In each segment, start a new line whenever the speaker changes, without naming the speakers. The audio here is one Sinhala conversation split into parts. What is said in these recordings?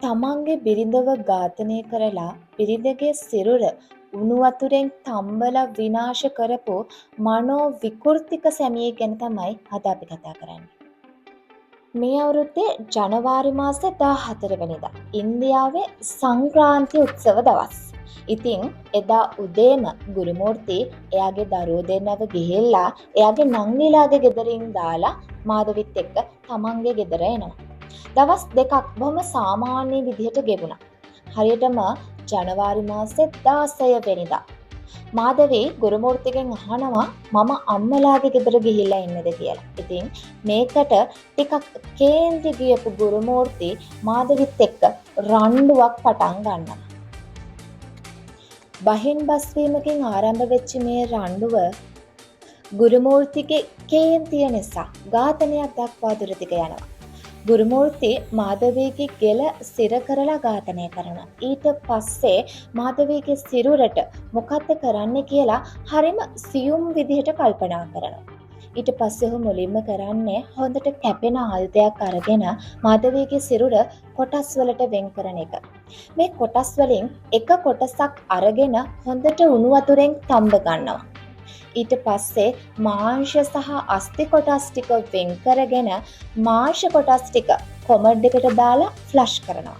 තමන්ගේ බිරිඳව ඝාතනය කරලා බිරිඳගේ සිරුර උණු වතුරෙන් තම්බලා විනාශ කරපු මනෝ විකෘතික සැමියෙක් ගැන තමයි අද අපි කතා කරන්නේ. මේ අවුරුද්දේ ජනවාරි මාසේ 14 වෙනිදා ඉන්දියාවේ සංක්‍රාන්ති උත්සව දවස්. ඉතින් එදා උදේම ගුරුමූර්ති එයාගේ දරුවෝ දෙන්නව ගිහිල්ලා එයාගේ නංගිලාගේ ගෙදරින් දාලා මාධවිත් එක්ක තමන්ගේ ගෙදර එනවා. දවස් දෙකක් බොහොම සාමාන්‍ය විදිහට ගෙවුණා. හරියටම ජනවාරි මාසේ 16 වෙනිදා මාධවී ගුරුමූර්තිගෙන් අහනවා මම අම්මලාගේ ගෙදර ගිහිල්ලා ඉන්නද කියලා. ඉතින් මේකට ටිකක් කේන්ති ගියපු ගුරුමූර්ති මාධවිත් එක්ක රණ්ඩුවක් පටන් ගන්නවා. බහින් බස්වීමකින් ආරම්භ වෙච්ච මේ රණ්ඩුව ගුරුමූර්තිගේ කේන්තිය නිසා ඝාතනයක් දක්වා දුර දිග යනවා. ගුරුමූර්ති මාධවීගේ ගෙල සිර කරලා ඝාතනය කරනවා. ඊට පස්සේ මාධවීගේ සිරුරට මොකද්ද කරන්න කියලා හරිම සියුම් විදිහට කල්පනා කරනවා. ඊට පස්සේ ඔහු මුලින්ම කරන්නේ හොඳට කැපෙන ආයුධයක් අරගෙන මාධවීගේ සිරුර කොටස් වලට වෙන් කරන එක. මේ කොටස් වලින් එක කොටසක් අරගෙන හොඳට උණු වතුරෙන් තම්බ ගන්නවා. ඊට පස්සේ මාංශ සහ අස්ථි කොටස් ටික වෙන් කරගෙන මාංශ කොටස් ටික කොමඩ් එකට දාලා ෆ්ලෂ් කරනවා.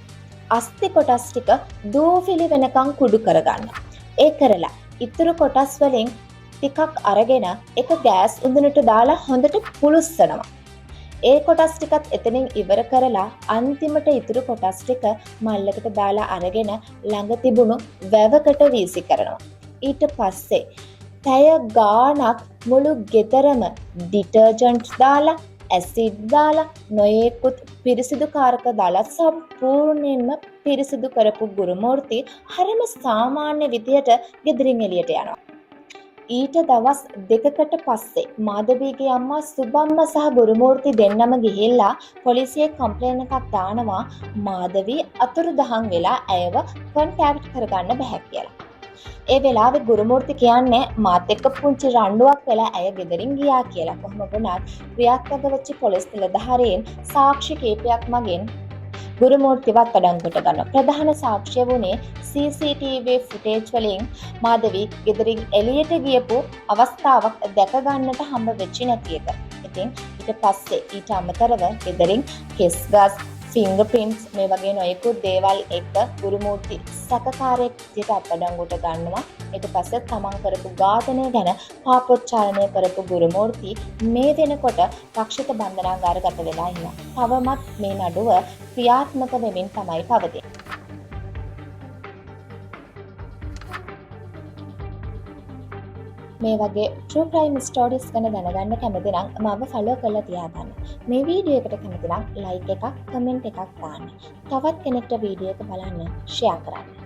අස්ථි කොටස් ටික දූවිලි වෙනකන් කුඩු කරගන්නවා. ඒ කරලා ඉතුරු කොටස් වලින් ටිකක් අරගෙන එක ගෑස් උඳුනට දාලා හොඳට පුලුස්සනවා. ඒ කොටස් ටිකත් එතනින් ඉවර කරලා අන්තිමට ඉතුරු කොටස් ටික මල්ලකට දාලා අරගෙන ළඟ තිබුණු වැවකට වීසි කරනවා. ඊට පස්සේ පැය ගාණක් මුළු ගෙදරම ඩිටර්ජන්ට් දාලා, ඇසිඩ් දාලා, නොයෙකුත් පිරිසිදු කාරක දාලා සම්පූර්ණයෙන්ම පිරිසිදු කරපු ගුරුමූර්ති හරිම සාමාන්‍ය විදියට ගෙදරින් එළියට යනවා. ඊට දවස් දෙකකට පස්සේ මාධවීගේ අම්මා සුබම්ම සහ ගුරුමූර්ති දෙන්නම ගිහිල්ලා පොලිසියේ කම්ප්ලේන් එකක් දානවා මාධවී අතුරුදහන් වෙලා ඇයව කොන්ටැක්ට් කරගන්න බැහැ කියලා. ඒ වෙලාවේ ගුරුමූර්ති කියන්නේ මාත් එක්ක පුංචි රණ්ඩුවක් වෙලා ඇය ගෙදරින් ගියා කියලා. කොහොම වුණත් ක්‍රියාත්මක වෙච්ච පොලිස් නිලධාරීන් සාක්ෂි කීපයක් මගින් ගුරුමූර්තිව අත්අඩංගුවට ගන්නවා. ප්‍රධාන සාක්ෂිය වුණේ CCTV footage වලින් මාධවී ගෙදරින් එළියට ගියපු අවස්ථාවක් දැක ගන්නට හම්බ වෙච්ච නැති එක. ඉතින් ඊට පස්සේ ඊට අමතරව ගෙදරින් කෙස් ගස්, ෆිංගර් ප්‍රින්ට්ස් මේ වගේ නොයෙකුත් දේවල් එක්ක ගුරුමූර්ති සැකකාරයෙක් විදිහට අත්අඩංගුවට ගන්නවා. ඊට පස්සේ තමන් කරපු ඝාතනය ගැන පාපොච්චාරණය කරපු ගුරුමූර්ති මේ වෙනකොට රක්ෂිත බන්ධනාගාරගත වෙලා ඉන්නවා. තවමත් මේ නඩුව ක්‍රියාත්මක වෙමින් තමයි පවතින්නේ. මේ වගේ ට්‍රූ ක්‍රයිම් ස්ටෝරීස් ගැන දැනගන්න කැමති නම් මාව ෆලෝ කරලා තියාගන්න. මේ වීඩියෝ එකට කැමති නම් ලයික් එකක්, කමෙන්ට් එකක් දාන්න. තවත් කෙනෙක්ට වීඩියෝ එක බලන්න ෂෙයා කරන්න.